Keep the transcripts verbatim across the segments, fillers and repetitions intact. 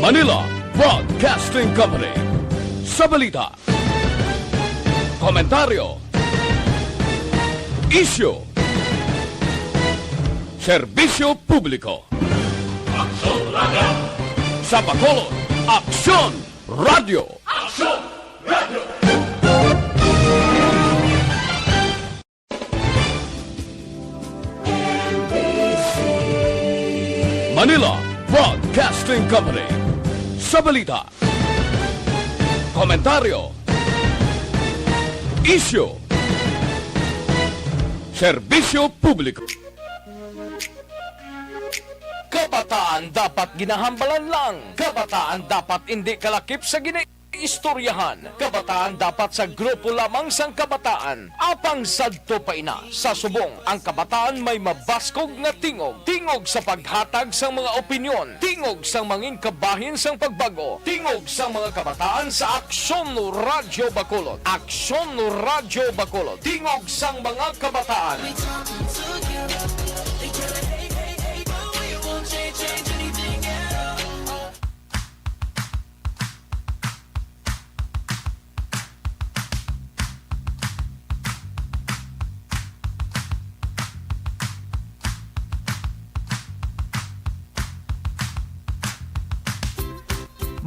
Manila Broadcasting Company. Sa balita, komentaryo, isyu, serbisyo publiko. Aksyon Radio. Sa Bacolod, Aksyon Radio. Aksyon Radio. Manila Broadcasting Company. Sa balita, komentaryo, isyu, serbisyo publiko. Kabataan dapat ginahambalan lang. Kabataan dapat indi kalakip sa gini-, istoryahan. Kabataan dapat sa grupo lamang sang kabataan. Apang sadto pa ina, sa subong, ang kabataan may mabaskog nga tingog. Tingog sa paghatag sang mga opinyon. Tingog sang mangin kabahin sang pagbag-o. Tingog sang mga kabataan sa Aksyon Radyo Bacolod. Aksyon Radyo Bacolod. Tingog sang mga kabataan.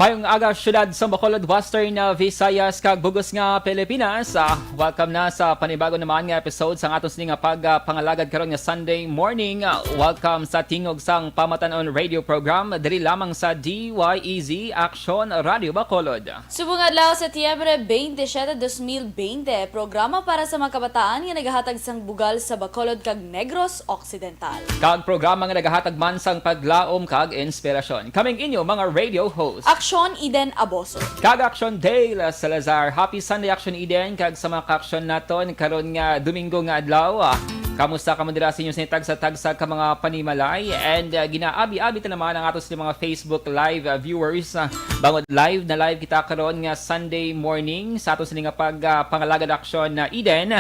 Mayong aga, syudad sa Bacolod, Western, uh, Visayas, kag bug-os nga Pilipinas. Ah, welcome na sa panibago naman nga episode sa aton sini nga pag, ah, pangalagad karon nga Sunday morning. Ah, welcome sa Tingog sang Pamatanon Radio Program, diri lamang sa D Y E Z Aksyon Radio Bacolod. Subong adlaw, Setyembre twenty-seven, dos mil bente, programa para sa mga kabataan nga nagahatag sang bugal sa Bacolod kag Negros Occidental. Kag programa nga nagahatag man sang paglaom kag inspirasyon. Kaming inyo mga radio host. Aksyon Eden Aboso. Kag Aksyon Dale Salazar. Happy Sunday, Aksyon Eden, kag sa mga ka-aksyon naton karon nga Domingo nga adlaw. Ah, kamusta kamo dira sa inyo sa tagsa-tagsa ka mga panimalay? And, ah, ginaabi-abi ta naman ang ato sa mga Facebook Live, ah, viewers. Ah, bangod live na live kita karon nga Sunday morning sa ato sini nga pag, ah, pangalagad Aksyon na Eden.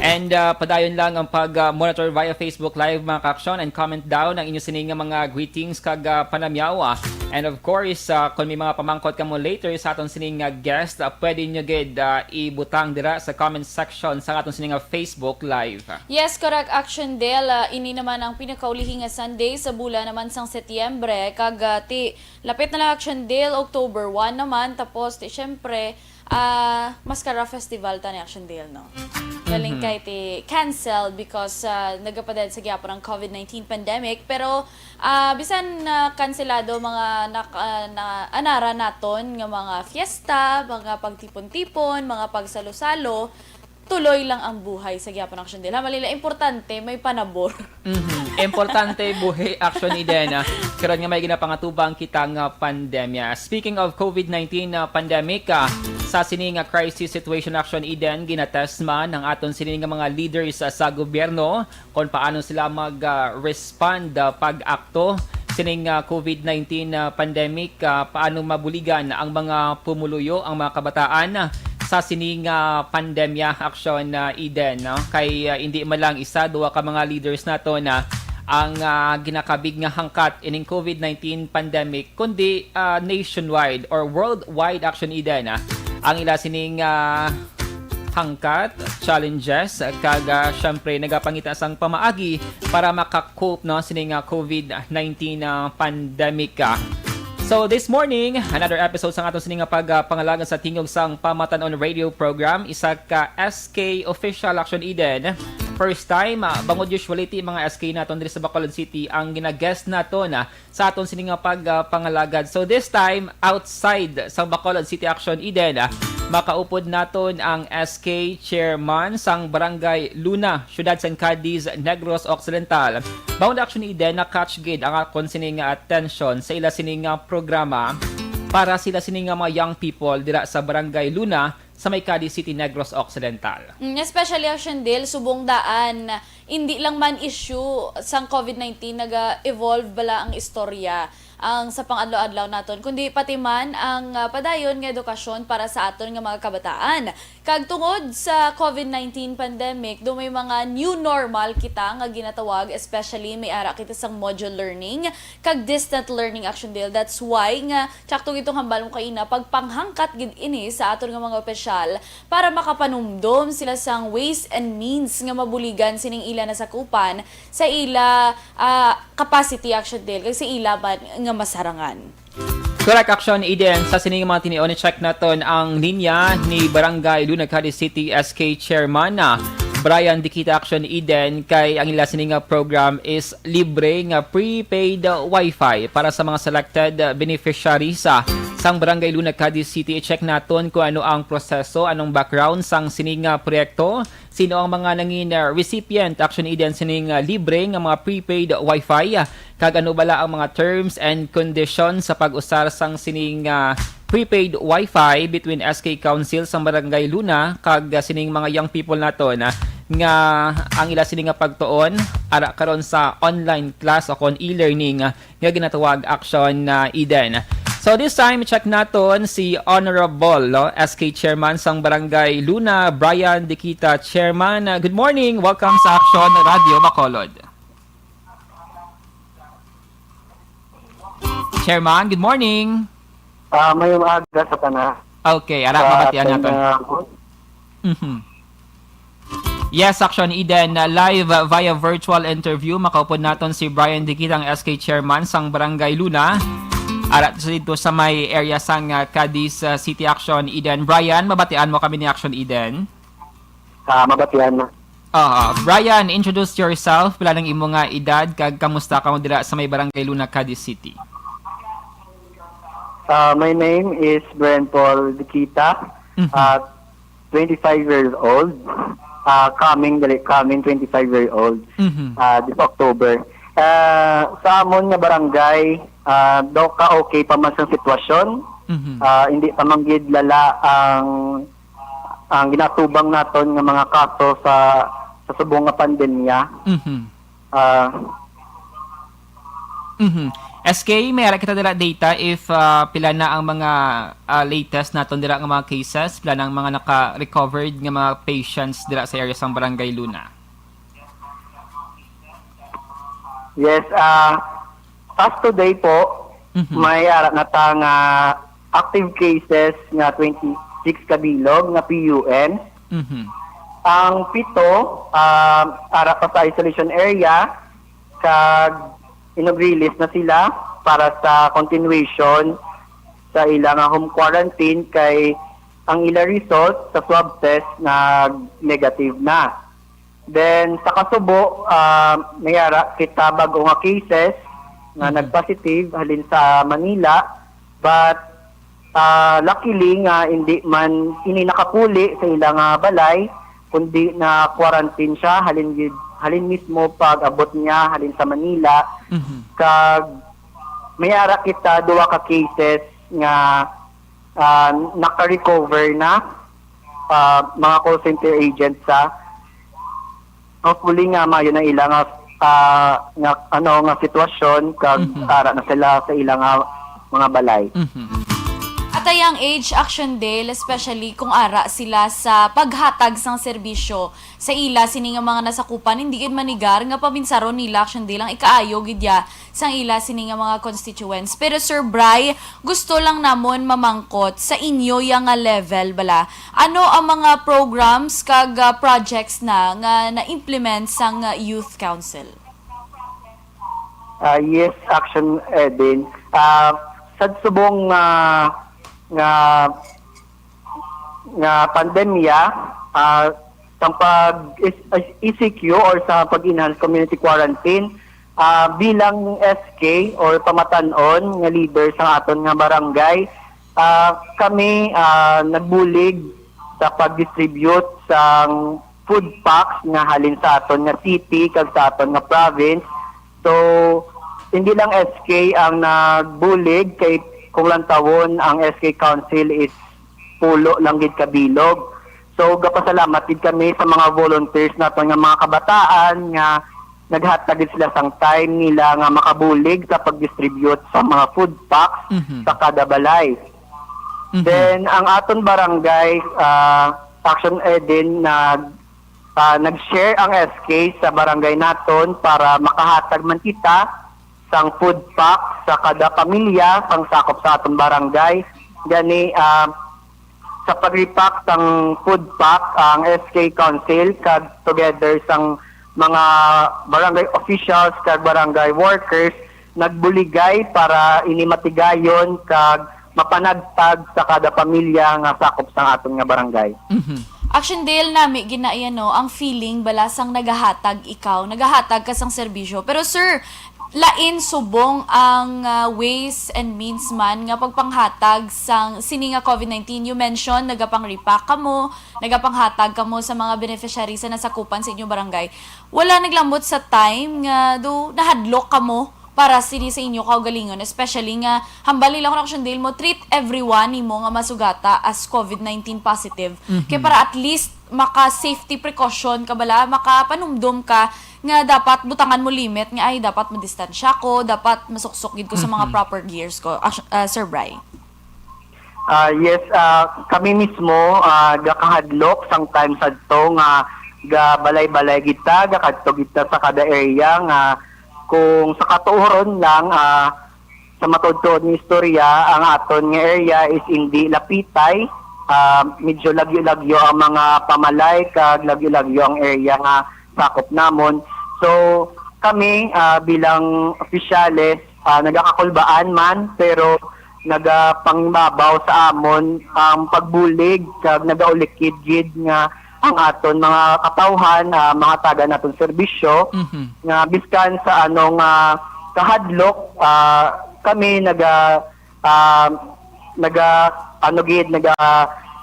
And, ah, padayon lang ang pag, ah, monitor via Facebook Live, mga ka-aksyon, and comment down ang inyo sini nga mga greetings kag, ah, panamyaw. Ah. And of course, ah, kung may mga pamangkot kamo later sa aton sini nga guest, ah, pwede nyo gid, ah, ibutang dira sa comment section sa aton sini nga Facebook Live. Yes, correct, Aksyon Dale. Ah, ini naman ang pinakaulihi nga Sunday sa bulan naman sang Setyembre, kag, ah, ti lapit na lang, Aksyon Dale, October one naman, tapos ti syempre, ah, Mascara Festival ta ni, Aksyon Dale, no? Galing Mhm. kay ti cancel because, ah, nagapadad sa gihapon ang COVID nineteen pandemic. Pero, ah, bisan na kanselado mga nak-, ah, na, anara naton nga mga fiesta, mga pagtipon-tipon, mga pagsalo-salo, tuloy lang ang buhay sa gihapon, Aksyon Dale. Ha, Malila, importante, may panabor. Mhm. Importante buhi, Aksyon Eden, ah, karon nga may ginapangatubang kita nga pandemya. Speaking of COVID nineteen, ah, pandemic, ah, sa sini nga crisis situation, Aksyon Eden, ginatest man ang aton sini nga mga leaders, ah, sa gobyerno kung paano sila mag, ah, respond, ah, pag-akto sining, ah, COVID nineteen, ah, pandemic, ah, paano mabuligan ang mga pumuluyo, ang mga kabataan, ah, sa sini nga pandemya, Aksyon, ah, Eden, no? Kay, ah, hindi man lang isa, duha ka mga leaders nato na ang, ah, ginakabig nga hangkat ining COVID nineteen pandemic, kundi, ah, nationwide or worldwide, Aksyon Eden, ah, ang ila sining, ah, hangkat, challenges, kag, ah, syempre, nagapangita sang pamaagi para maka-cope, no, sining, ah, COVID nineteen, ah, pandemic, ah. So, this morning, another episode sa aton sini nga pag, ah, pangalagad sa Tingog sang Pamatanon Radio Program, isa ka S K official, Aksyon Eden. First time, ah, bangod usually ti mga S K naton diri sa Bacolod City ang gina-guest naton, ah, sa aton sini nga pag, ah, pangalagad. So, this time, outside sa Bacolod City, Aksyon Eden, ah, makaupod naton ang S K chairman sang Barangay Luna, Siyudad sang Cadiz, Negros Occidental. Bangod, Aksyon Eden, na-catch gid ang akon sini nga atensyon sa ila sini nga programa para sila sini nga mga young people dira sa Barangay Luna sa may Cadiz City, Negros Occidental. Mm, especially, Aksyon Dale, subong daan, hindi lang man issue sang COVID nineteen, naga-evolve bala ang istorya. ang sa pang-adlaw-adlaw naton, kundi pati man ang, ah, padayon nga edukasyon para sa aton nga mga kabataan. Kag tungod sa COVID nineteen pandemic, do may mga new normal kita nga ginatawag, especially may ara kita sang module learning kag distant learning, Action Dale. That's why nga sakto gid tong hambal mo kaina, pagpanghangkat gid ini sa aton nga mga opisyal para makapanumdom sila sang ways and means nga mabuligan sining ila nasakupan sa ila, ah, capacity, Action Dale, kag sa ila man nga masarangan. Correct, Action Eden. Sa sining mga tinion, i-check naton ang linya ni Barangay Luna, Cadiz City, S K Chairman na Brian Dikita, Action Eden, kay ang ila sini nga program is libre nga prepaid wifi para sa mga selected beneficiaries, ah, sang Barangay Luna, Cadiz City. I-check naton kung ano ang proseso, anong background sang sini nga proyekto, sino ang mga nangin, ah, recipient, Action Eden, sining, ah, libre nga mga prepaid wifi, ah, kag ano bala ang mga terms and conditions sa pag-usar sang sining, ah, prepaid wifi between S K Council sang Barangay Luna kag, ah, sining mga young people naton, ah, nga ang ila sini nga pagtuon ara karon sa online class o kon e-learning, ah, nga ginatawag, Action, ah, Eden. So this time, check naton si Honorable, no, S K Chairman sang Barangay Luna, Brian Dikita. Chairman, ah, good morning. Welcome sa Action Radio Bacolod. Chairman, good morning. Ah, mayong aga sa tanan. Okay, ara, sa mabatian aton naton. Ah, Mhm. Yes, Action Eden, uh, live, uh, via virtual interview. Makaupod naton si Brian Dikita, ang S K Chairman sang Barangay Luna. Ara to sa dito sa may area sang, uh, Cadiz, uh, City, Action Eden. Brian, mabatian mo kami ni Action Eden? Ah, mabatian na. Ah, Brian, introduce yourself. Pila nang imo nga edad kag kamusta ka mo dira sa may Barangay Luna, Cadiz City? Ah, my name is Brian Paul Dikita. Mhm. Ah, twenty-five years old. Ah, coming, dali, coming twenty-five year old. Mhm. Ah, this October. Ah, sa amon nga barangay, ah, daw ka okay pa man sa sitwasyon. Mhm. Ah, hindi pa man gid lala ang, ang ginatubang naton nga mga kaso sa, sa subong nga pandemya. Mhm. Ah, Mhm. S K, may ara kita dira data if, ah, pila na ang mga, ah, latest naton dira nga mga cases, pila na ang mga naka-recovered nga mga patients dira sa area sang Barangay Luna? Yes, ah, as today po, Mhm. may ara na ta nga active cases nga twenty-six kabilog nga P U N. Mhm. Ang pito, ah, ara pa sa isolation area, kag inug-release na sila para sa continuation sa ila nga home quarantine, kay ang ila result sa swab test nag-negative na. Then, sa kasubo, ah, may ara kita bag-o nga cases nga Mhm. nag-positive halin sa Manila, but, ah, luckily nga hindi man ini nakapuli sa ila nga balay, kundi na-quarantine siya halin gid, halin mismo pag-abot niya halin sa Manila. Mhm. Kag may ara kita duha ka cases nga, ah, naka-recover na, ah, mga call center agents sa Hopefully nga maayo na ila nga, ah, nga, ano, nga sitwasyon kag Mhm. ara na sila sa ila nga mga balay. Mhm. At a young age, Action Dale, especially kung ara sila sa paghatag sang serbisyo sa ila sini nga mga nasakupan, hindi gid manigar nga paminsaron nila, Action Dale, ang ikaayo gid ya sang ila sini nga mga constituents. Pero, Sir Bry, gusto lang namon mamangkot sa inyo ya nga level bala. Ano ang mga programs kag, ah, projects na nga na-implement sang, ah, Youth Council? Ah, yes, Action Eden. Ah, sa subong nga, nga, nga pandemya, ah, sang pag is-, E C Q or sa pag-enhance community quarantine, ah, bilang S K or pamatan-on nga leader sa aton nga barangay, ah, kami, ah, nagbulig sa pag-distribute sang food packs nga halin sa aton nga city kag sa aton nga province. So, hindi lang S K ang nagbulig, kay kung lantawon, ang S K Council is pulo lang gid ka bilog. So, gapasalamat gid kami sa mga volunteers naton nga mga kabataan nga naghatag gid sila sang time nila nga makabulig sa pag-distribute sa mga food packs Mhm. sa kada balay. Mhm. Then, ang aton barangay, ah, Action Eden, nag-, ah, nag-share ang S K sa barangay naton para makahatag man kita sang food pack sa kada pamilya, sang sakop sa aton barangay. Gani, ah, sa pag-repack sang food pack, ang S K Council kag together sang mga barangay officials kag barangay workers nagbuligay para ini matigayon kag mapanagtag sa kada pamilya nga sakop sang aton nga barangay. Mhm. Action Dale, nami ginaiya, no, ang feeling bala sang nagahatag ikaw, nagahatag ka sang serbisyo. Pero sir, lain subong ang ah, ways and means man nga pagpanghatag sang sini nga covid nineteen. You mentioned nagapang-repack kamo, nagapanghatag kamo sa mga beneficiaries sa nasakupan sa inyong barangay. Wala naglambot sa time nga do nahadlok kamo para sini sa inyo kaugalingon, especially nga hambal nila kon Action Dale mo treat everyone nimo nga masugata as covid nineteen positive. Mhm. Kay para at least maka safety precaution ka bala, makapanumdom ka nga dapat butangan mo limit nga, ay, dapat madistansya ko, dapat masuksok gid ko sa mga Mhm. proper gears ko. Action- ah, Sir Bry. Ah, yes, ah, kami mismo, ah, gakahadlok sang time sadto nga gabalay-balay kita, gakadto kita sa kada area nga kung sa katuoron lang, ah, sa matuod-tuod nga istorya, ang aton nga area is indi lapitay, ah, medyo lagyo-lagyo ang mga pamalay kag lagyo-lagyo ang area nga sakop namon. So, kami, ah, bilang opisyales, ah, nagakakulbaan man, pero nagapangibabaw sa amon ang pagbulig kag nagaulikid gid nga ang aton mga katawhan, ah, mahatagan naton serbisyo Mhm. nga biskan sa ano nga kahadlok, ah, kami naga ah, naga ano gid naga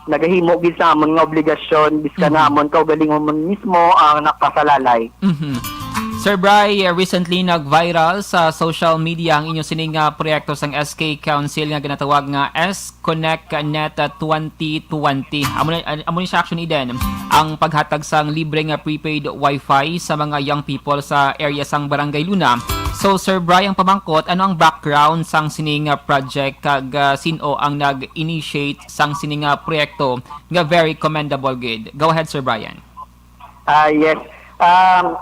nagahimo gid sa amon nga obligasyon biskan Mhm. na amon kaugalingon mismo ang nakasalalay. Mhm. Sir Bry, uh, recently nag-viral sa social media ang inyo sining nga proyekto sang S K Council nga ginatawag nga S Connect Net twenty twenty. Amo na, amo ni siya actually din ang paghatag sang libre nga prepaid wifi sa mga young people sa area sang Barangay Luna. So Sir Bry, ang pamangkot, ano ang background sang sining nga project kag ah, sin-o ang nag-initiate sang sining nga proyekto nga very commendable gid? Go ahead, Sir Brian. Ah, yes. Um,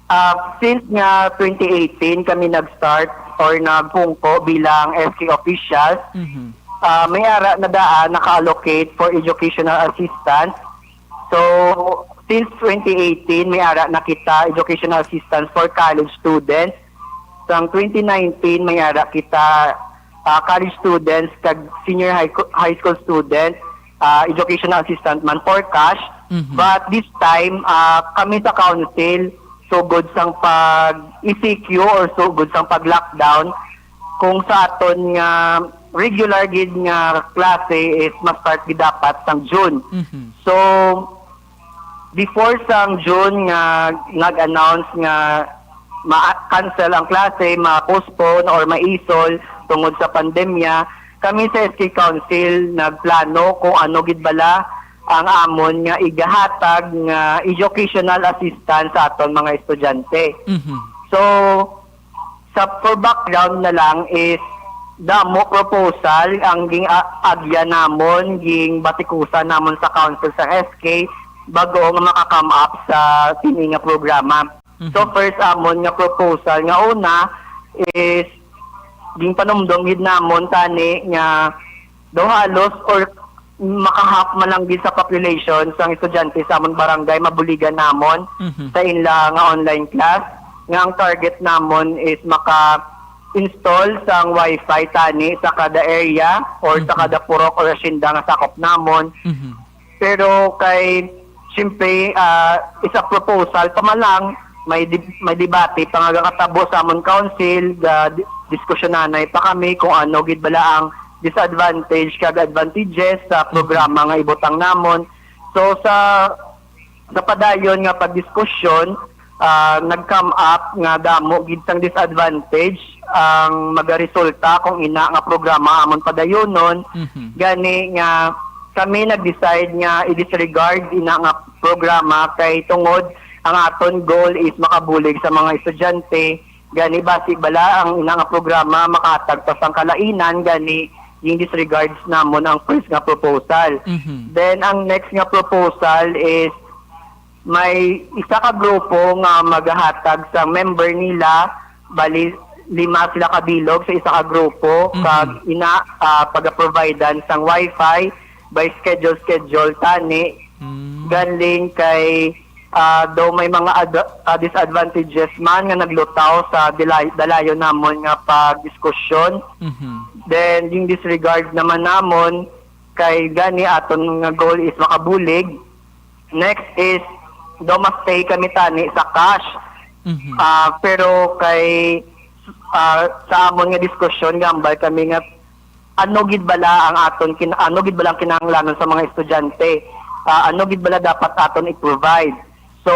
ah, since nga twenty eighteen kami nag-start or nagpungko bilang S K officials, Mhm. ah, may ara na daan naka-allocate for educational assistance. So, since twenty eighteen, may ara na kita educational assistance for college students. Sang twenty nineteen, may ara kita ah, college students kag senior high, co- high school student, ah, educational assistant man for cash. Mhm. But this time, ah, kami sa council, sugod sang pag-E C Q or sugod sang pag-lockdown, kung sa aton nga regular gid nga klase is ma-start gid dapat sang June. Mhm. So, before sang June nga nag-announce nga ma-cancel ang klase, ma-postpone or maisol tungod sa pandemya, kami sa S K Council nagplano kung ano gid bala ang amon nga igahatag nga educational assistance sa aton mga estudyante. Mhm. So, sa for background na lang is damo proposal ang ging-, a-, agya namon, ging batikusan namon sa council sa S K bago nga maka-come up sa sini nga programa. So, Mhm. first amon nga proposal nga una is ginpanumdom gid namon tani nga daw halos or maka-half man lang gid sa population sang estudyante sa amon barangay mabuligan namon Mhm. sa inla nga online class, nga ang target namon is maka-install sang wifi tani sa kada area or sa Mhm. kada purok or asyenda nga sakop namon. Mhm. Pero kay, siyempre, ah, is a proposal pa man lang, may di-, may debate pa nga gakatabo sa amon council, ga di-, diskusyonan pa kami kung ano gid bala ang disadvantage kag advantages sa programa nga ibutang namon. So sa sa padayon nga pagdiskusyon, ah, nag-come up nga damo gid sang disadvantage ang magaresulta kung ina nga programa amon padayonon. Mhm. Gani nga kami nag-decide nga i-disregard ina nga programa kay tungod ang aton goal is makabulig sa mga estudyante. Gani, basi bala ang ina nga programa makahatag pa sang kalainan, gani, yung disregards namon ang first nga proposal. Mhm. Then, ang next nga proposal is may isa ka grupo nga magahatag sa member nila, bali, lima sila kabilog sa isa ka grupo, Mhm. kag ina, ah, pagaprovidean sang wifi by schedule, schedule tani. Mm. Galing kay, ah, daw may mga ad-, ah, disadvantages man nga naglutaw sa dilay-, dalayon namon nga pagdiskusyon. Mhm. Then, yung disregard naman namon kay gani aton nga goal is makabulig. Next is, daw mas stay kami tani sa cash. Mhm. Ah, pero kay, ah, sa amon nga diskusyon, gambal kami nga ano gid bala ang aton kin-, ano gid bala ang kinahanglanon sa mga estudyante? Ah, ano gid bala dapat aton i-provide? So,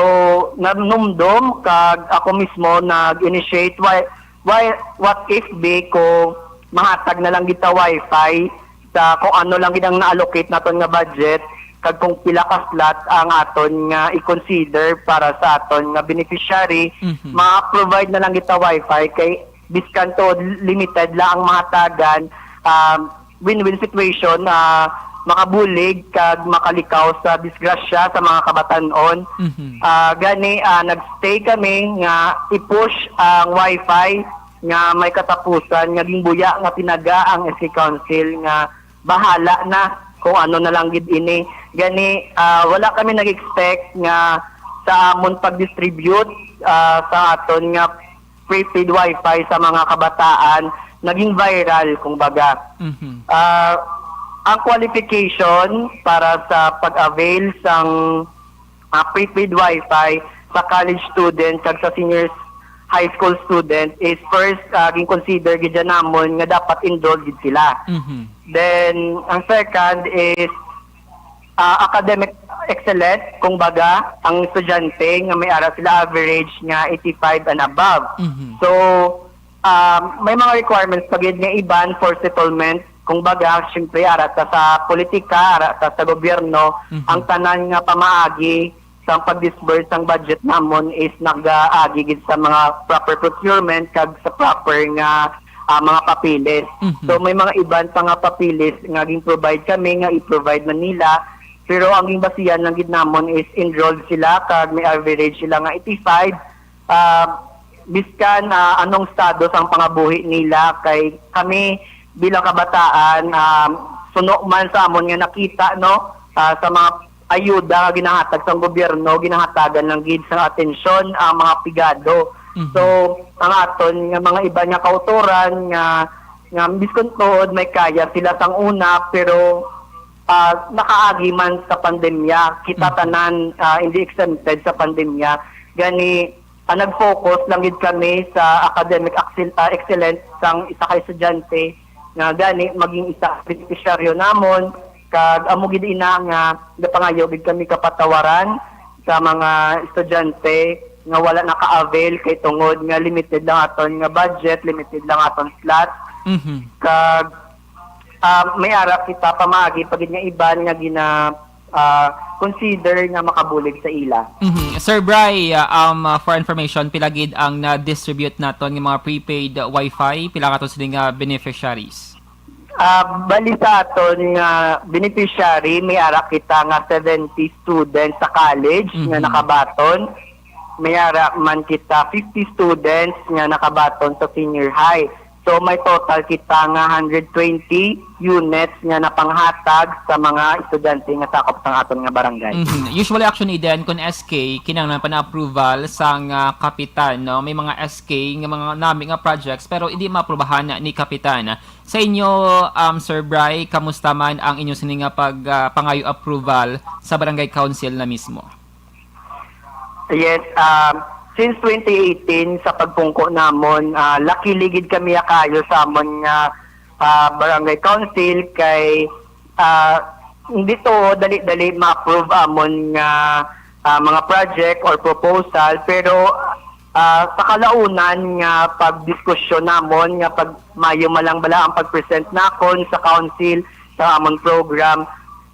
nanumdom kag ako mismo nag-initiate, why, why, what if, be, ko mahatag na lang gid ta wifi sa kung ano lang gid ang na-allocate naton nga budget, kag kung pila ka slot ang aton nga i-consider para sa aton nga beneficiary, Mhm. ma-provide na lang gid ta wifi kay biskan to limited lang ang mahatagan, um, win-win situation, ah, makabulig kag makalikaw sa disgrasya sa mga kabatan-on. Mhm. Ah, gani, ah, nag-stay kami nga i-push ang wifi nga may katapusan nga ginbuya nga pinaga ang S K Council nga bahala na kung ano na lang gid ini. Gani, ah, wala kami nag-expect nga sa amon pag-distribute, ah, sa aton nga prepaid wifi sa mga kabataan, naging viral, kumbaga. Mhm. Ah, ang qualification para sa pag-avail sang, ah, prepaid wifi sa college student kag sa senior high school student is first, ah, gin-consider gid dyan namon nga dapat enrolled gid sila. Mhm. Then, ang second is, ah, academic excellent, kung baga, ang estudyante nga may ara sila average nga eighty-five and above. Mhm. So, ah, may mga requirements pa gid nga iban for settlement. Kung baga, siyempre, ara ta sa politika, ara ta sa gobyerno, Mhm. ang tanan nga pamaagi sang pag-disburse sang budget namon is nagaagi gid sa mga proper procurement kag sa proper nga, ah, mga papeles. Mhm. So, may mga iban pa nga papeles nga gin-provide kami nga i-provide man nila, pero ang ginbasihan lang gid namon is enrolled sila kag may average sila nga eighty-five. Ah, biskan, ah, anong status ang pangabuhi nila, kay kami bilang kabataan, ah, suno man sa amon nga nakita, no, ah, sa mga ayuda nga ginahatag sang gobyerno, ginahatagan lang gid sang atensyon ang mga pigado. Mhm. So, ang aton nga mga iban nga kautoran nga, nga biskon tuod may kaya sila sang una, pero, ah, nakaagi man sa pandemya. Kita Mhm. tanan, ah, hindi exempted sa pandemya. Gani, ah, nag-focus lang gid kami sa academic excel-, ah, excellence sang isa ka estudyante nga gani maging isa ka benepisyaryo namon, kag amo gid ina nga napangayo gid kami kapatawaran sa mga estudyante nga wala naka-avail kay tungod nga limited lang aton nga budget, limited lang aton slot. Mhm. Kag, ah, may ara kita pamaagi pa gid nga iban nga gina, ah, consider nga makabulig sa ila. Mhm. Sir Bry, ah, um, ah, for information, pila gid ang na-distribute naton nga mga prepaid, ah, wifi? Pila ka to sini nga beneficiaries? Ah, bali sa aton nga beneficiary, may ara kita nga seventy students sa college nga Mhm. nakabaton. May ara man kita fifty students nga nakabaton sa senior high. So, may total kita nga hundred twenty units nga napanghatag sa mga estudyante nga sakop sang aton nga barangay. Mhm. Usually, actually, then, kung S K, kinahanglan pa na approval sang, ah, kapitan, no? May mga S K nga mga nami nga projects, pero hindi maaprubahan ni kapitan. Sa inyo, um, Sir Bry, kamusta man ang inyo sini nga pag, ah, pangayo approval sa barangay council na mismo? Yes, um, since twenty eighteen, sa pagpungko namon, ah, luckily gid kami kaayo sa amon nga, ah, barangay council kay, ah, hindi to dali-dali ma-approve amon nga, ah, mga project or proposal, pero, ah, sa kalaunan nga pagdiskusyon namon nga pag maayo man lang bala ang pag-present nakon sa council sa amon program,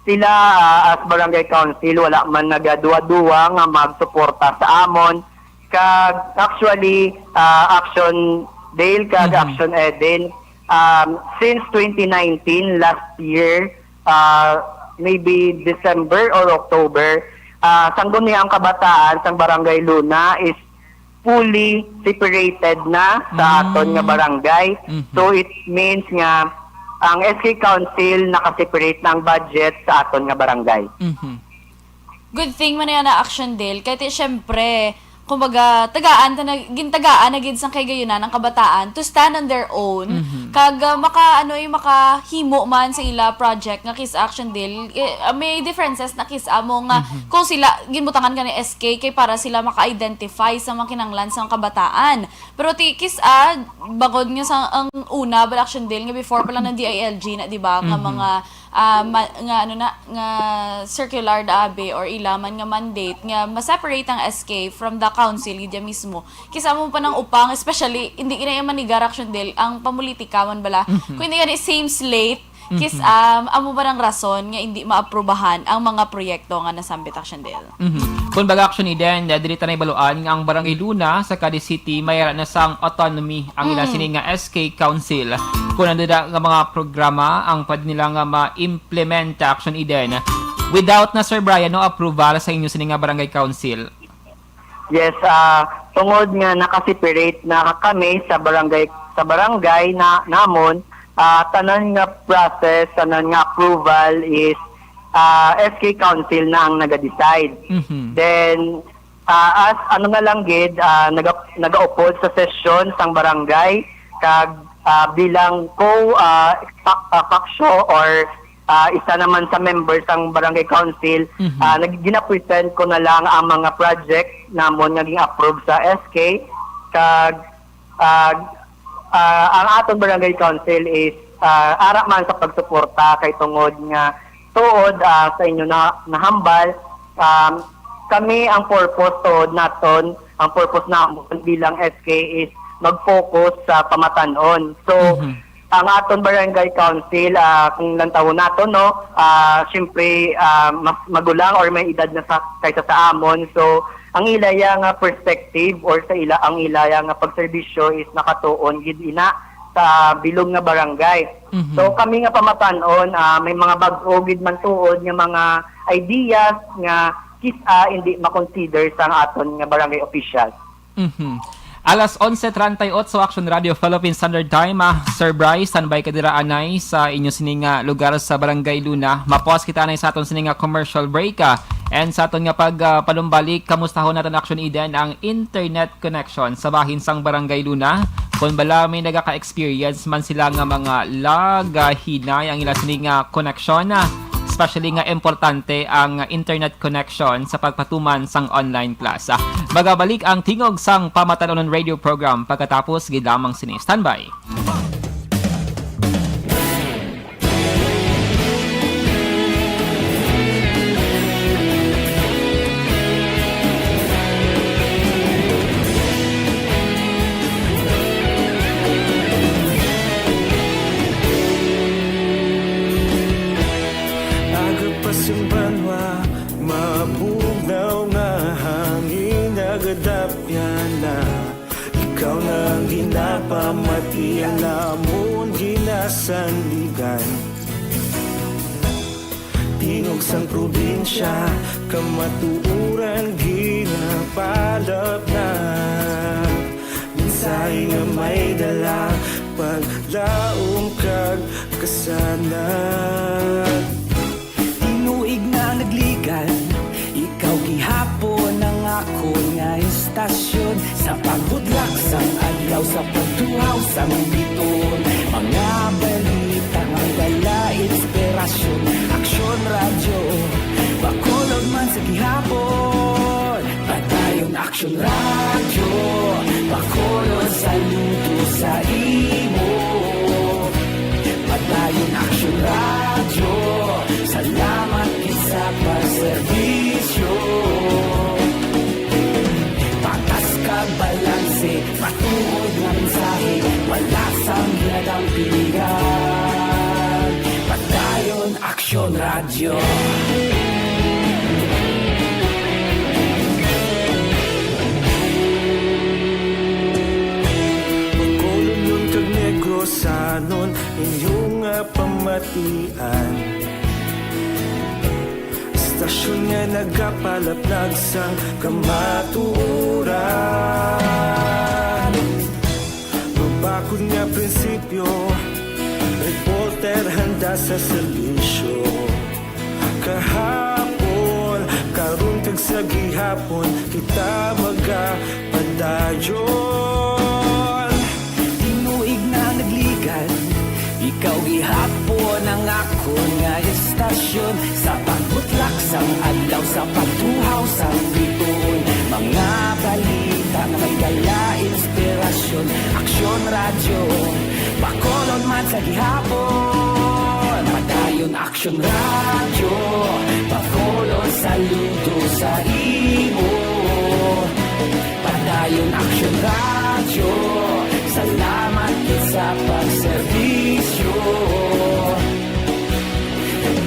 Sila, ah, as barangay council, wala man nagaduwa-duwa nga magsuporta sa amon. Kag actually, ah, Action Dale kag Mhm. Action Eden, um, since twenty nineteen, last year, ah, maybe December or October, ah, sang guni ang kabataan sang Barangay Luna is fully separated na sa Mm. aton nga barangay. Mhm. So, it means nga ang S K Council naka-separate na ang budget sa aton nga barangay. Mhm. Good thing man na Action Dale. Kay ti, syempre, kumbaga, tagaan ta na, gintagaan na gid sang kahigayonan ang kabataan to stand on their own. Mhm. Kag, ah, maka, ano, eh, makahimo man sa ila project nga kis Action Dale. Eh, ah, may differences na kis amo nga Mhm. kung sila, ginbutangan ka ni S K kay para sila maka-identify sa mga kinahanglan sang kabataan. Pero ti, kis, ah, bangod nga sa ang una, bala Action Dale nga before pa lang ng D I L G na, di ba, nga Mhm. mga, ah, ma-, nga ano na, nga circular da abi or ila man nga mandate nga ma-separate ang S K from the council, gid ya mismo. Kis amo pa nang upang, especially, hindi ina yung manigar Action Dale, ang pamulitika man bala. Mhm. Kung hindi gani same slate, kis, Mhm. um, amo ba nang rason nga hindi maaprubahan ang mga proyekto nga nasambit Action Dale? Mhm. Kung baga, Action Eden, ah, diri ta na ibaluan nga ang Barangay Luna sa Cadiz City may ara na sang autonomy ang ila Mm. sini nga S K Council. Kung ano da nga mga programa ang pwede nila nga ma-implement, Action Eden, without na, Sir Brian, no approval sa inyo sini nga Barangay Council? Yes, ah, tungod nga naka-separate na kami sa barangay, sa barangay na, namon, ah, tanan nga process, tanan nga approval is, ah, S K Council na ang naga-decide. Mhm. Then, ah, as ano na lang gid, ah, naga-, nagaupod sa sesyon sang barangay, kag, ah, bilang co, ah, fac-, ah, factio or, ah, isa naman sa member sang barangay council, Mhm. ah, nag-, gina-present ko na lang ang mga project namon nga gin-approve sa S K, kag, ah, ah, ang aton barangay council is, ah, ara man sa pagsuporta kay tungod nga tuod, ah, sa inyo na nahambal, um, kami ang purpose tuod naton, ang purpose namon bilang S K is mag-focus sa pamatan-on. So, Mhm. ang aton barangay council, ah, kung lantawon naton, no, ah, siyempre, ah, mas magulang or may edad na sa, kaysa sa amon. So, ang ilaya nga perspective or sa ila, ang ilaya nga pagserbisyo is nakatuon gid ina sa bilog nga barangay. Mhm. So, kami nga pamatan-on, ah, may mga bag-o gid man tuod nga mga ideas nga kis-a hindi ma-consider sang aton nga barangay officials. Mhm. Alas onse treinta y ocho, Action Radio Philippine Standard Time. Ah, Sir Bryce, standby ka dira anay sa inyo sini nga lugar sa Barangay Luna. Mapos kita anay sa aton sini nga commercial break, ah. And sa aton nga pag, ah, panumbalik, kamustahon naton, Action Eden, ang internet connection sa bahin sang Barangay Luna. Kon bala may nagaka-experience man sila nga mga lag, ah, hinay ang ila sini nga connection, ah, especially nga importante ang internet connection sa pagpatuman sang online class. Ah, magabalik ang Tingog sang Pamatanunan Radio Program pagkatapos gid lamang sini. Standby. Aga pa sing banwa, mabugnaw nga hangin nagadapyan na. Ikaw na ang ginapamati, ang amon ginasandigan. Tingog sang probinsya, kamatuoran ginapalapnap. Mensahe nga may dala, paglaom kag kasanag. Tinuig na nagligan, ikaw gihapon ang akon nga istasyon. Sa paghudlak sang adlaw, sa pagtuhaw sang biton, mga balita nga dala inspirasyon. Aksyon Radyo, Bacolod man sa gihapon. Padayon Aksyon Radyo, Bacolod, saludo sa imo. Padayon Aksyon Radyo, salamat gid sa pagserbisyo. Patas kag balanse, matuod nga mensahe, wala sang ginadampingan. Padayon Aksyon Aksyon Radyo. Bacolodnon kag Negrosanon, inyo nga pamatian. Istasyon nga nagapalaplag sang kamatuoran. Mabakod nga prinsipyo, reporter handa sa serbisyo. Kahapon, karon kag sa gihapon, kita magapadayon. Tinuig na nagligan, ikaw gihapon ang akon nga istasyon. Sa pagbutlak sang adlaw, sa pagtuhaw sang bituon, mga balita nga may dala inspirasyon. Aksyon Radyo, Bacolod man sa gihapon. Padayon Aksyon Radyo, Bacolod saludo sa imo. Padayon Aksyon Radyo, salamat gid sa pagserbisyo.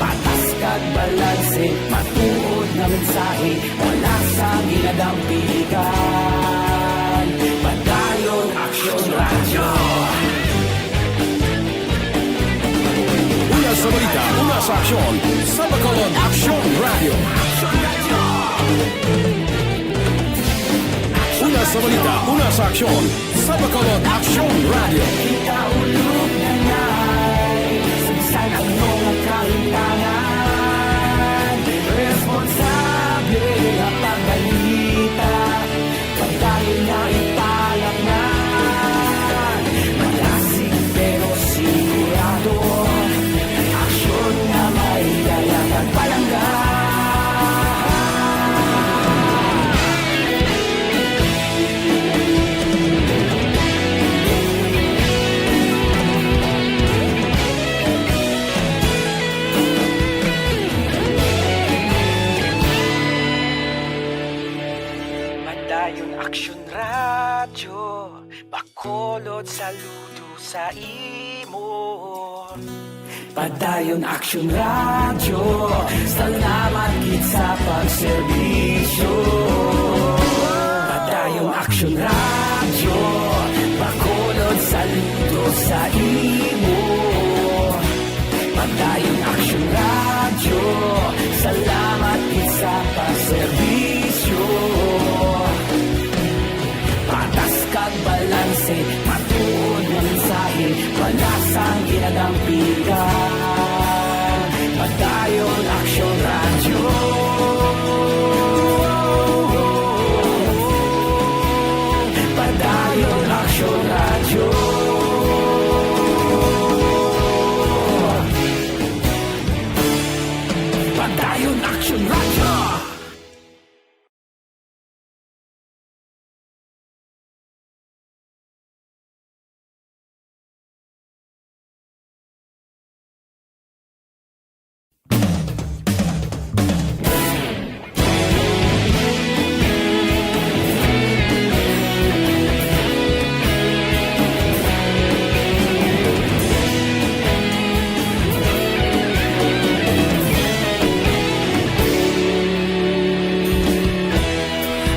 Patas kag balanse, matuod nga mensahe, wala sang ginadampigan. Padayon Aksyon Radyo. Una sa balita, una sa aksyon, sa Bacolod Aksyon Radyo. Una sa balita, una sa aksyon, sa Bacolod Aksyon Radyo. Kita ulog na ngay, sa bisan ano nga kahimtangan, responsable nga pagbalita, padayon nga ipalatnan. Malasig pero sigurado, aksyon nga may dala kag palangga. Padayon Aksyon Radyo, Bacolod saludo sa imo. Padayon Aksyon Radyo, salamat gid sa pagserbisyo. Padayon Aksyon Radyo, Bacolod saludo sa imo. Padayon Aksyon Radyo, salamat gid sa pagserbisyo. Patas kag balanse, matuod nga mensahe, wala sang ginadampigan. Padayon Aksyon Radyo. Padayon Aksyon Radyo. Padayon Aksyon Radyo.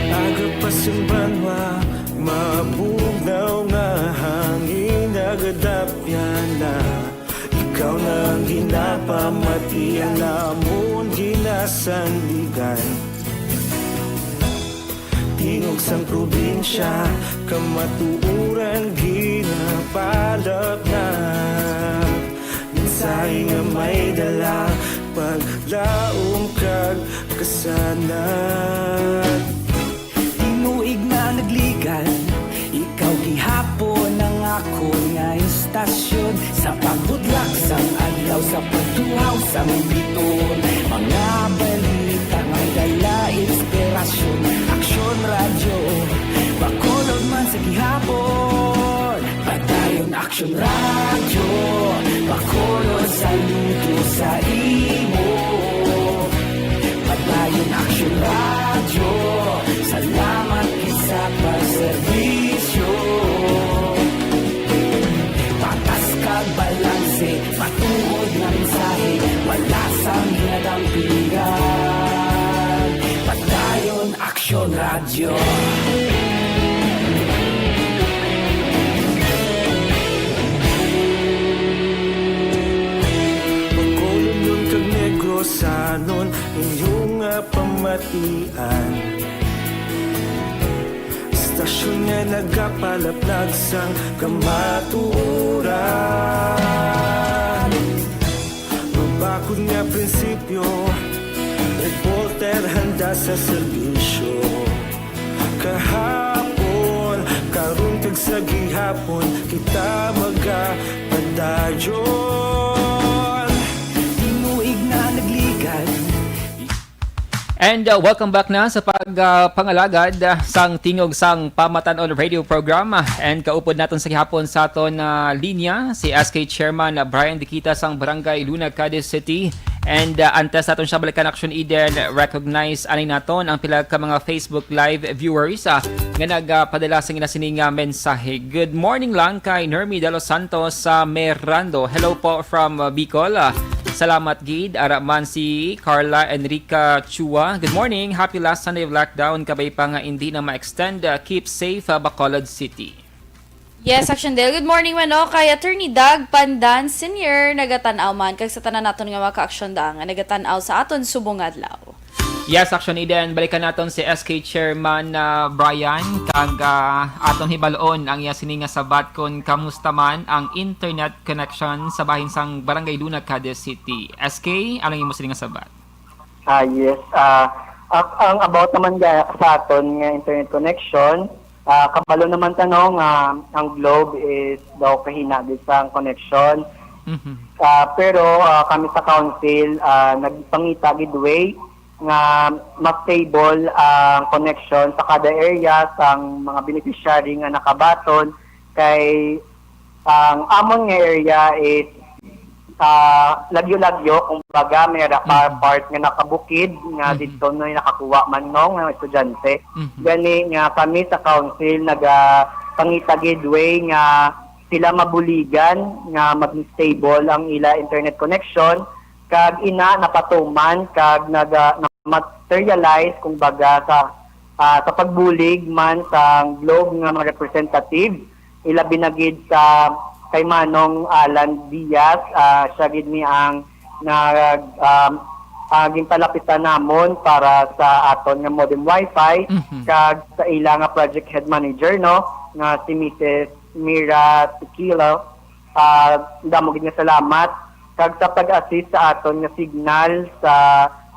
Aga pa sing banwa, mabugnaw nga hangin nagadapyan na. Ikaw na ang ginapamatian namon ginasandigan. Tingog sang probinsya, kamatuoran ginapalapnap. Mensahe nga may dala, paglaom kag kasanag. Tinuig na nagligan, ikaw gihapon ang akon nga istasyon. Sa pagbudlak sang adlaw, sa pagtuhaw sang biton, mga balita nga dala inspirasyon. Aksyon Radyo, Bacolod man sa gihapon. Padayon Aksyon Radyo, Bacolod saludo sa imo. Padayon Aksyon Radyo, salamat gid sa pagserbisyo. Patas kag balanse, matuod nga mensahe, wala Pilihan, Padayon Aksyon Radyo. Bacolod kag Negrosanon, inyo nga pamatian. Istasyon nga nagapalaplag sang kamatuoran. Mabakod nga prinsipyo, reporter handa sa serbisyo. Kahapon, karon kag sa gihapon, kita magapadayon. Tinuig na nagligad. And uh, welcome back na sa pag uh, pangalagad uh, sang Tingog sang Pamatan-on Radio Program. And kaupod naton sa gihapon sa aton uh, linya si S K Chairman uh, Brian Dikita sang Barangay Luna, Cadiz City. And uh, antes naton siya balikan, Action Eden, recognize anay naton ang pila ka mga Facebook Live viewers uh, nga nagpadala sang ila sini nga mensahe. Good morning lang kay Nermi de los Santos sa Merando. Hello po from uh, Bicol. Uh, salamat gid. Ara man si Carla Enrica Chua. Good morning. Happy last Sunday of lockdown. Kabay pa nga hindi na ma-extend. Uh, keep safe, uh, Bacolod City. Yes, Action Dale. Good morning, mano. Kay Attorney Doug Pandan Senior, nagatan-aw man. Kag sa tanan naton nga mga ka-aksyon da nga nagatan-aw sa aton subong adlaw. Yes, Action Eden. Balikan naton si S K Chairman uh, Brian. Kag uh, aton hibalon ang iya sini nga sabat kung kamusta man ang internet connection sa bahin sang Barangay Luna, Cadiz City. S K, ano ang imo sini nga sabat? Ah, yes. Ah, ak- ang about naman ga sa aton nga internet connection, ah, kabalo naman ta, no, nga ang Globe is daw kahina gid sang connection. Mhm. Ah, pero ah, kami sa council ah, nagpangita gid way nga mas stable ang connection sa kada area sang mga beneficiary nga nakabaton kay ang amon nga area is ah, lagyo-lagyo, kumbaga, may ra pa Mhm. part nga nakabukid, nga Mhm. didto na nakakuha man, no, nga estudyante. Mhm. Gani nga kami sa council nagapangita gid way nga sila mabuligan nga maging stable ang ila internet connection, kag ina napatuman kag naga-, na-materialize, kumbaga, sa ah, sa pagbulig man sang Globe nga mga representative, ilabi na gid sa kay Manong Alan Diaz, ah, siya gid ni ang nag um, ah, ginpalapitan namon para sa aton nga modem wifi Mhm. kag sa ila nga project head manager, no, nga si Missus Mira Tequilo. Ah, damo gid nga salamat kag sa pag-assist sa aton nga signal sa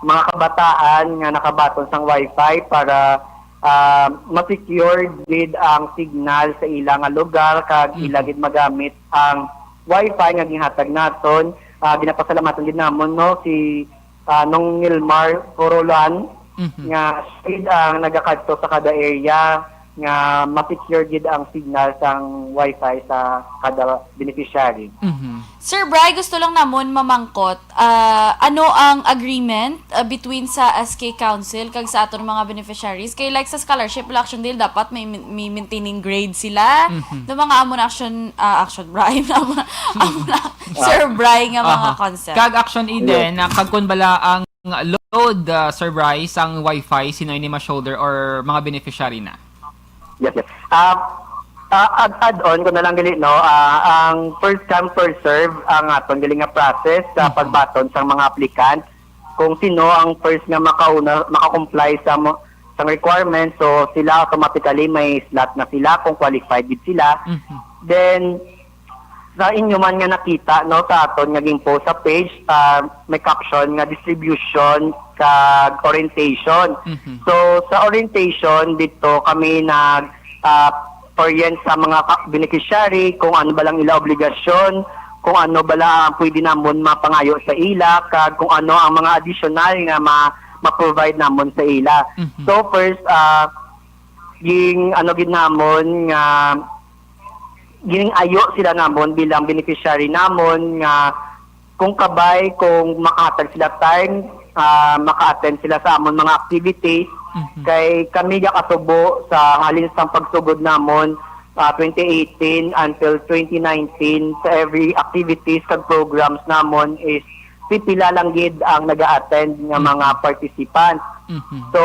mga kabataan nga nakabaton sang wifi para ah, ma-secure gid ang signal sa ila nga lugar kag Mhm. ila gid magamit ang wifi nga ginhatag naton. Ah, ginapasalamatan gid namon, no, si ah, Nong Nilmar Corolan Mhm. nga siya gid ang nagakadto sa kada area nga ma-secure gid ang signal sang wifi sa kada beneficiary. Mhm. Sir Bry, gusto lang namon mamangkot, ah, ano ang agreement ah, between sa S K Council kag sa aton mga beneficiaries? Kay like sa scholarship, wala, Action Dale, dapat may, may maintaining grade sila. Mhm. No, mga amon Action, ah, Action Bry, amon, amon Sir Bry nga mga Aha. Concept. Kag Action Eden, ah, kag kun bala ang load, ah, Sir Bry, sang wifi, sino ini ma-shoulder or mga beneficiary na? Yes, yes. Ah, ah, add, add on ko na lang gali, no. Ah, ang first come, first serve ang aton gali nga process sa Mhm. pagbaton sang mga applicant. Kung sino ang first nga makauna, maka-comply sa mo, sa requirements, so sila automatically may slot na sila kung qualified gid sila. Mhm. Then sa inyo man nga nakita, no, sa aton nga gin-post sa page, ah, may caption nga distribution kag orientation. Mhm. So sa orientation dito kami nag ah, orient sa mga ka- beneficiary kung ano ba lang ila obligasyon, kung ano ba lang ang pwede namon mapangayo sa ila, kag kung ano ang mga additional nga ma ma-provide namon sa ila. Mhm. So first, ah, ging ano gid namon nga ging ayo sila namon bilang beneficiary namon nga kung kabay, kung makahatag sila time, ah, maka-attend sila sa amon mga activities. Mhm. Kay kami gakasubo sa halin sang pagsugod namon, ah, twenty eighteen until twenty nineteen, sa every activities kag programs namon is pipila lang gid ang nag-a-attend nga Mhm. mga participants. Mhm. So,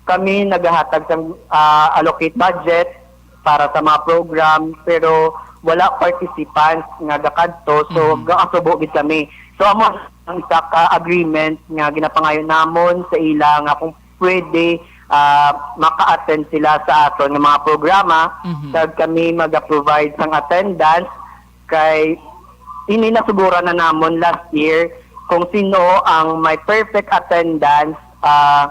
kami nagahatag sang, ah, allocate budget para sa mga program, pero wala participants nga gakadto, so Mhm. gakasubo gid kami. So, amo ang isa ka agreement nga ginapangayo namon sa ila nga kung pwede, ah, maka-attend sila sa aton nga mga programa, Mhm. kag kami maga-provide sang attendance, kay ini nasuguran na namon last year kung sino ang may perfect attendance, ah,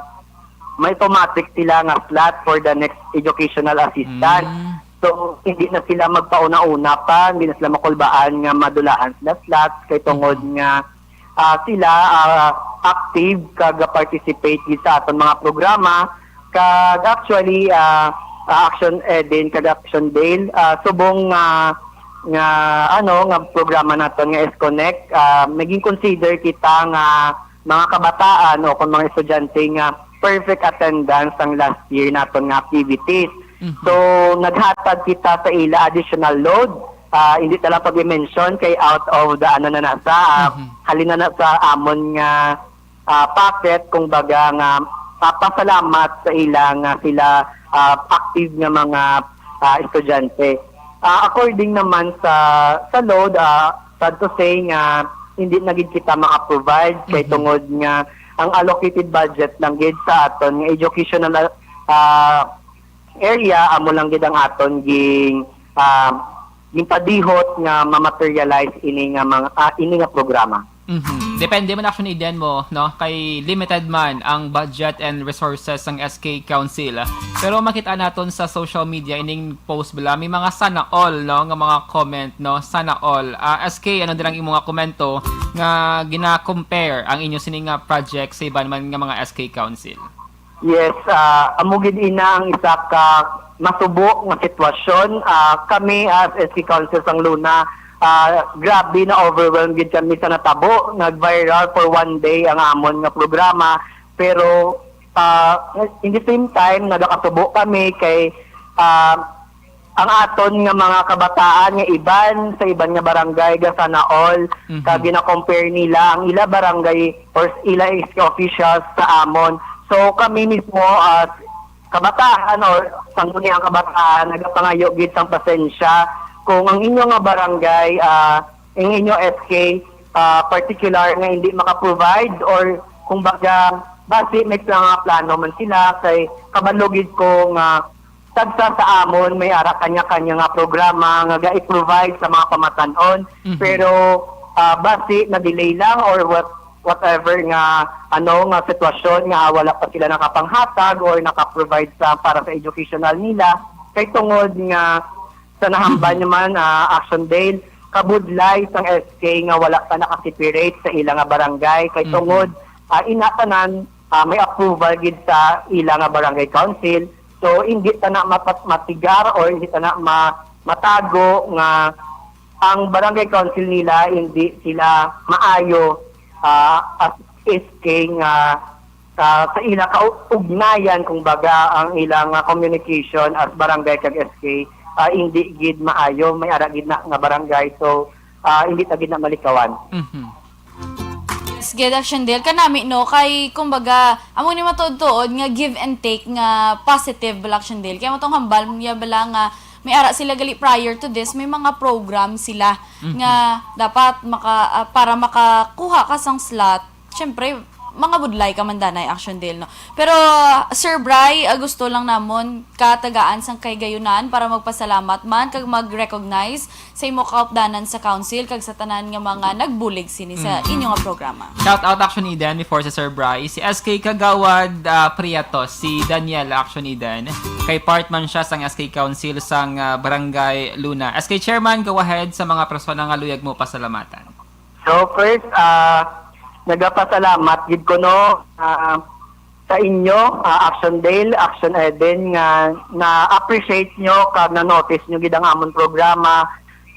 may automatic sila nga slot for the next educational assistant. Mm. So, hindi na sila magpauna-una pa, hindi na sila makulbaan nga madulahan sila slots kay tungod nga, ah, sila, ah, active kag participate gid sa aton mga programa. Kag actually, ah, ah, Action Eden kag Action Dale, ah, subong nga, nga, ano, nga programa naton nga S-Connect, ah, naging consider kita nga mga kabataan o kung mga estudyante nga perfect attendance ang last year naton nga activities. Mhm. So, naghatag kita sa ila additional load. Ah, hindi ta lang pag-mention kay out of the, ano na na sa, ah, Mhm. halin na na sa amon nga, ah, packet, kung baga nga, ah, pasalamat sa ila nga sila, ah, active nga mga, ah, estudyante. Ah, according naman sa, sa load, ah, sad to say nga hindi na gid kita maka-provide kay Mhm. tungod nga ang allocated budget lang gid sa aton nga educational, ah, area, amo lang gid ang aton ging, ah, ginpadihot nga ma-materialize ini nga mga, ah, ini nga programa. Mhm. Depende man, Action Eden, mo, no? Kay limited man ang budget and resources sang S K Council. Pero makita naton sa social media ining post bala, may mga sana all, no, nga mga comment, no? Sana all. Ah, S K, ano din ang imong mga komento nga gina-compare ang inyo sini nga project sa iban man nga mga S K Council? Yes, ah, amo gid ina ang isa ka masubo nga sitwasyon. Ah, kami as S K Council sang Luna, ah, grabe na overwhelmed gid kami sa natabo. Nag-viral for one day ang amon nga programa, pero, ah, in the same time nagakasubo kami kay, ah, ang aton nga mga kabataan nga iban sa iban nga barangay ga sana all, Mhm. kag gina-compare nila ang ila barangay or ila S K officials sa amon. So, kami mismo as kabataan or sangguniang kabataan nagapangayo gid sang pasensya kung ang inyo nga barangay, ah, ang inyo S K, ah, particular nga hindi maka-provide or kung baga basi may mga plano man sila kay kabalo gid ko nga tagsa sa amon may ara kanya-kanya nga programa nga ga-provide sa mga pamatan-on. Mhm. Pero, ah, basi na-delay lang or what, whatever nga, ano, nga sitwasyon nga wala pa sila nakapanghatag or naka-provide sa, para sa educational nila. Kay tungod nga sa nahamban naman, ah, Action Dale, kabudlay sang S K nga wala pa naka-separate sa ila nga barangay. Kay Mhm. tungod, ah, ina tanan, ah, may approval gid sa ila nga barangay council. So, hindi ta na mapat-, matigar or hindi ta na ma-, matago nga ang barangay council nila hindi sila maayo, ah, as S K nga, ah, sa ila kaugnayan, kung baga, ang ilang, ah, communication as barangay kag S K, ah, hindi gid maayo, may ara gid na nga barangay. So, ah, hindi ta gid na malikawan. Mhm. Yes, gid, Action Dale. Kanami, no, kay, kumbaga, amo ni matuod-tuod nga give and take nga positive bala, Action Dale. Kay mo tong hambal niya bala nga may ara sila gali prior to this, may mga program sila Mhm. nga dapat maka, ah, para makakuha ka sang slot. Syempre, mga budlay ka man danay, Action Dale, no. Pero, Sir Bry, ah, gusto lang namon katagaan sang kahigayunan para magpasalamat man kag mag-recognize sa imo kaupdanan sa council kag sa tanan nga mga nagbulig sini sa Mm. inyo nga programa. Shout out, Action Eden, before sa Sir Bry, si S K Kagawad, ah, Priatos, si Daniel, Action Eden. Kay part man siya sang S K Council sang, ah, Barangay Luna. S K Chairman, go ahead sa mga persona nga luyag mo pasalamatan. So first, ah, nagapasalamat gid ko, no, ah, sa inyo, ah, Action Dale, Action Eden, nga na-appreciate nyo kag na-notice nyo gid ang amon programa.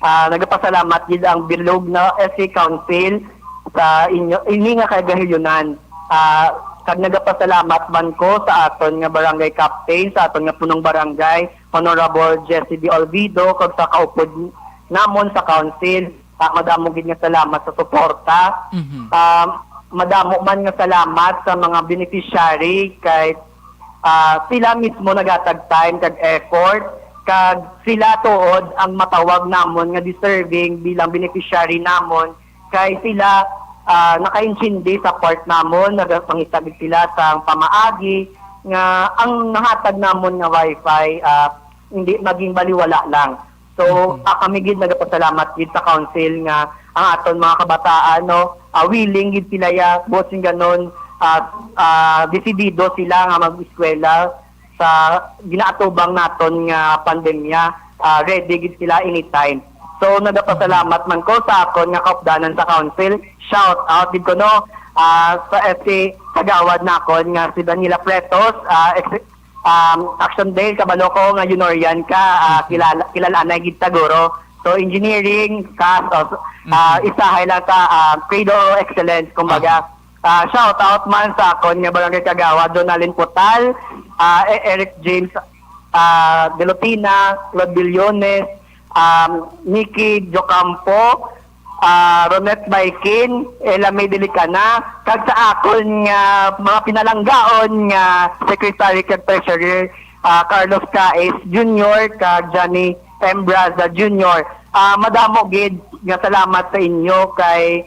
Ah, nagapasalamat gid ang bilog na S K Council sa inyo, ini nga kagahilunan. Ah, kag nagapasalamat man ko sa aton nga barangay captain, sa aton nga punong barangay, Honorable Jesse D. Olvido, kag sa kaupod namon sa council, Ah, madamo gid nga salamat sa suporta. Mhm. Ah, madamo man nga salamat sa mga beneficiary kay, ah, sila mismo naghatag time kag effort, kag sila tuod ang matawag namon nga deserving bilang beneficiary namon, kay sila, ah, nakaintindi sa part namon, nagapangita gid sila sa pamaagi nga ang nahatag namon nga wifi, ah, hindi maging baliwala lang. So, Mhm. ah, kami gid nagapasalamat gid sa council nga ang aton mga kabataan, no, ah, willing gid sila ya, buot sing ganon, ah, ah, desidido sila nga mag-eskwela sa ginaatubang naton nga pandemya. Ah, ready gid sila anytime. So, nagapasalamat man ko sa akon nga kaupdanan sa council. Shout out gid ko, no, ah, sa S K Kagawad nakon nga si Daniela Pretos, ah, ex-, um, Action Dale, kabalo ko nga Junorian ka, ah, Mhm. kilala, kilala na gid ta guro. So, engineering, kas, ah, Mhm. isahay lang ta, ah, Credo Excellence, kumbaga. Aha. Ah, shout out man sa akon nga barangay kagawad, Donalyn Putal, ah, E-, Eric James, ah, Delopina, Claude Billones, um, Nikki Jocampo, ah, Ronette Baikin, Ella May Delicana, kag sa akon nga mga pinalanggaon nga secretary kag treasurer, ah, Carlos Caes Junior kag Johnny M. Braza Junior. Ah, madamo gid nga salamat sa inyo kay,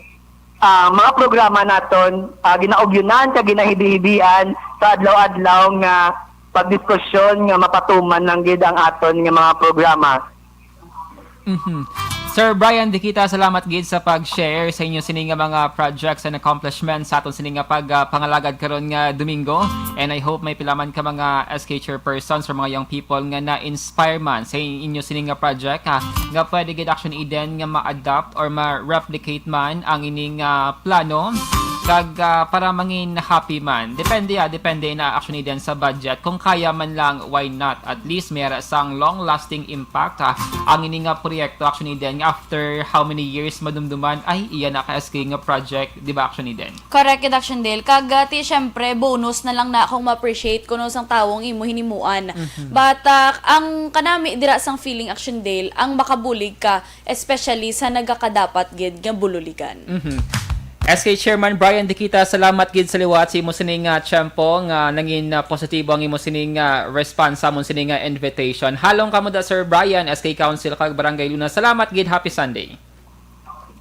ah, mga programa naton, ah, ginaugyunan kag ginahibihibian sa adlaw-adlaw nga pagdiskusyon nga mapatuman lang gid ang aton nga mga programa. Mhm. Sir Brian Diquita, salamat gid sa pag-share sa inyo sini nga mga projects and accomplishments sa aton sini nga pag, ah, pangalagad karon nga Domingo. And I hope may pila man ka mga S K chairpersons or mga young people nga na-inspire man sa inyo sini nga project, ha, nga pwede gid Action Eden nga ma-adopt or ma-replicate man ang ining, ah, plano. Kag, ah, para mangin happy man. Depende, ah, depende na Action Eden sa budget. Kung kaya man lang, why not? At least may ara sang long-lasting impact, ha, ang ini nga proyekto, Action Eden, nga after how many years madumduman, ay, iya na ka S K nga project, di ba, Action Eden? Correct, gid, Action Dale. Kag, ah, ti, syempre, bonus na lang na kung ma-appreciate kuno sang tawo ang imo hinimuan. Mhm. But, ah, ang kanami dira sang feeling, Action Dale, ang makabulig ka, especially sa nagakadapat gid nga bululigan. Mhm. S K Chairman Brian Diquita, salamat gid sa liwat sa imo sining, ah, tiyempo nga nangin, ah, positibo ang imo sining, ah, response sa amon sining, ah, invitation. Halong kamo da, Sir Brian, S K Council kag Barangay Luna. Salamat gid. Happy Sunday.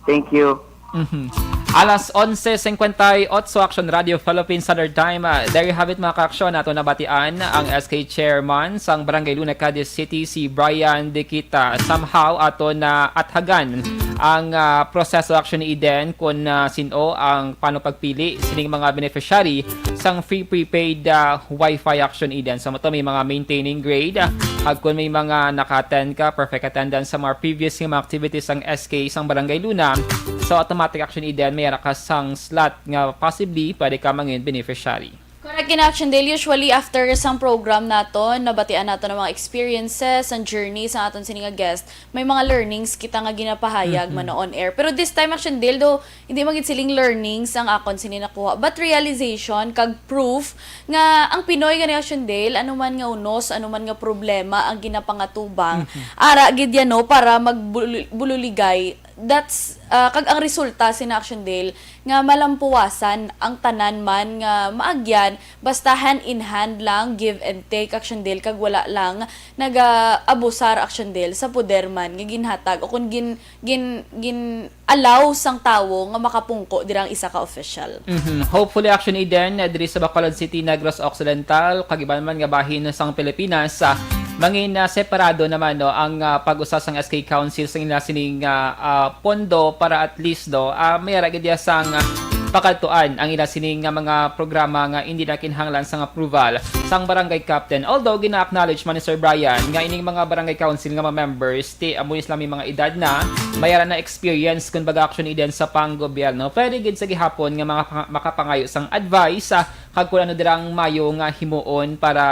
Thank you. Mhm. Alas onse cincuenta y ocho, Action Radio Philippine Standard Time. Ah, there you have it, mga ka-aksyon. Ato nabatian ang S K Chairman sang Barangay Luna, Cadiz City, si Brian Diquita. Somehow, ato na athagan ang, ah, proseso, Action Eden, kung, ah, sin-o ang paano pagpili sining mga beneficiary sang free prepaid, ah, wifi, Action Eden. So, mo to, may mga maintaining grade, ah, kag kung may mga naka-attend ka, perfect attendance sa mga previous nga mga activities sang S K sang Barangay Luna, so automatic, Action Eden, may ara ka sang slot nga possibly pwede ka mangin beneficiary. Correct gid, Action Dale. Usually, after sang program naton, nabatian naton ang mga experiences, ang journey sa aton sini nga guest, may mga learnings kita nga ginapahayag Mhm. man on air. Pero this time, Action Dale, do, hindi man gid siling learnings ang akon sini nakuha, but realization kag proof nga ang Pinoy gani, Action Dale, ano man nga unos, ano man nga problema ang ginapangatubang, Mhm. ara gid yan, no, para magbululigay. That's, ah, kag ang resulta sina, Action Dale, nga malampuwasan ang tanan man nga maagyan, basta hand in hand lang, give and take, Action Dale, kag wala lang naga-abusar, Action Dale, sa poder man nga ginhatag o kung gin-, gin-, gin-allow sang tawo nga makapungko dira ang isa ka official. Mhm. Hopefully, Action Eden, eh, diri sa Bacolod City, Negros Occidental, kag iban man nga bahin sang Pilipinas, ah, mangin, ah, separado naman, no, ang, ah, pag-usa sang S K Council sa ila sining, ah, ah, pondo para at least, no, ah, may ara gid iya sang, ah, pakadtuan ang ila sining nga mga programa nga indi na kinahanglan sang approval sang barangay captain. Although gina-acknowledge man ni Sir Brian nga ining mga barangay council nga mga members, ti, amo ni sila may mga edad na, may ara na experience, kun baga, Action Eden, sa panggobyerno, pwede gid sa gihapon nga mga pang-, makapangayo sang advice, ah, kag kun ano dirang mayo nga himuon para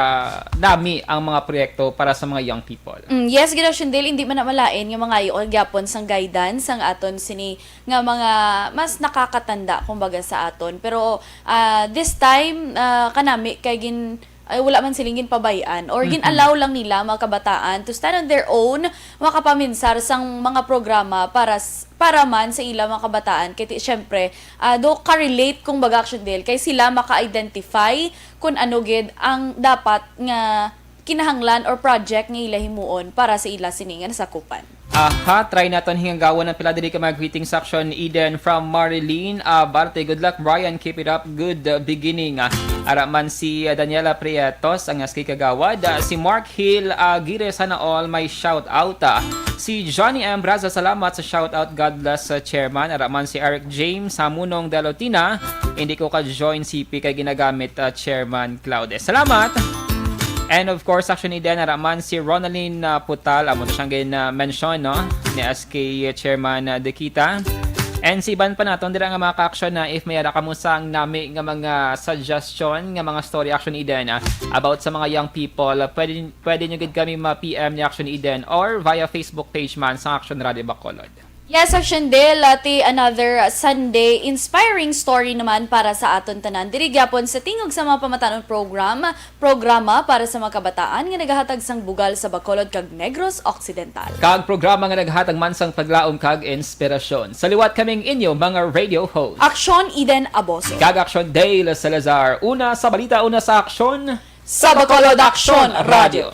nami ang mga proyekto para sa mga young people. Mm, yes, gid, Action Dale, hindi man na malain nga mangayo ka gyapon sang guidance ang aton sini nga mga mas nakakatanda, kumbaga, sa aton. Pero, ah, this time, ah, kanami kay gin-, ay wala man siling ginpabay-an or Mhm. gin-allow lang nila mga kabataan to stand on their own, makapaminsar sang mga programa para s-, para man sa ila mga kabataan. Kay ti-, syempre, ah, do ka-relate kung baga, Action Del, kay sila maka-identify kung ano gid ang dapat nga kinahanglan or project nga ila himuon para sa ila sini nga nasakupan. Aha, try naton hingagawan ang pila diri ka mga greetings, Action Eden, from Marilyn Abarte. Good luck, Brian. Keep it up. Good, uh, beginning. Ah, ara man si, uh, Daniela Prietos, ang S K Kagawad. Ah, si Mark Hill Aguirre, sana all may shout out. Ah, si Johnny M Braza, salamat sa shout out. God bless, uh, Chairman. Ara man si Eric James Hamunong Dalotina, hindi ko ka-join C P kay ginagamit, uh, Chairman Claude. Salamat! And of course, Action Eden, ara man si Ronaldin, uh, Putal, amo to siyang gin, uh, mention, no? Ni S K Chairman, uh, Dekita. And si iban pa naton dira nga mga ka-action na if may ara kamo sang nami nga mga suggestion nga mga story, Action Eden, ah, about sa mga young people, ah, pwede, pwede nyo gid kami ma-P M ni Action Eden or via Facebook page man sa Action Radio Bacolod. Yes, Action Del, ati another Sunday inspiring story naman para sa aton tanan. Diri gyapon sa Tingog sa mga Pamatanon program, programa para sa mga kabataan nga nagahatag sang bugal sa Bacolod kag Negros Occidental. Kag programa nga naghatag man sang paglaom kag inspirasyon. Sa liwat kaming inyo mga radio host. Action Eden Aboso. Kag Action Dale Salazar. Una sa balita, una sa aksyon. Sa Bacolod Action Radio.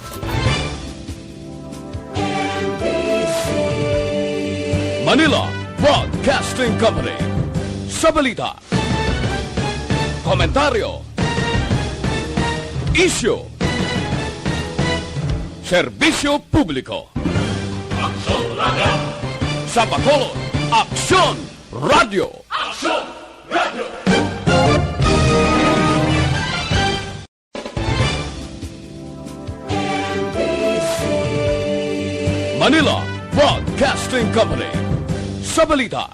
Manila Broadcasting Company. Sa balita, komentaryo, isyu, serbisyo publiko. Aksyon Radio. Sa Bacolod, Aksyon Radio. Aksyon Radio. Manila Broadcasting Company. Sa balita,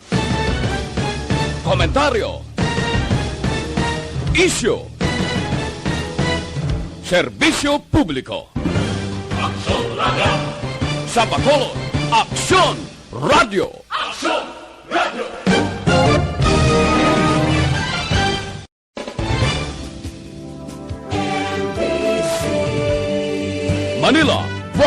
komentaryo, isyu, serbisyo publiko. Aksyon Radio. Sa Bacolod, Aksyon Radio. Aksyon Radio. Manila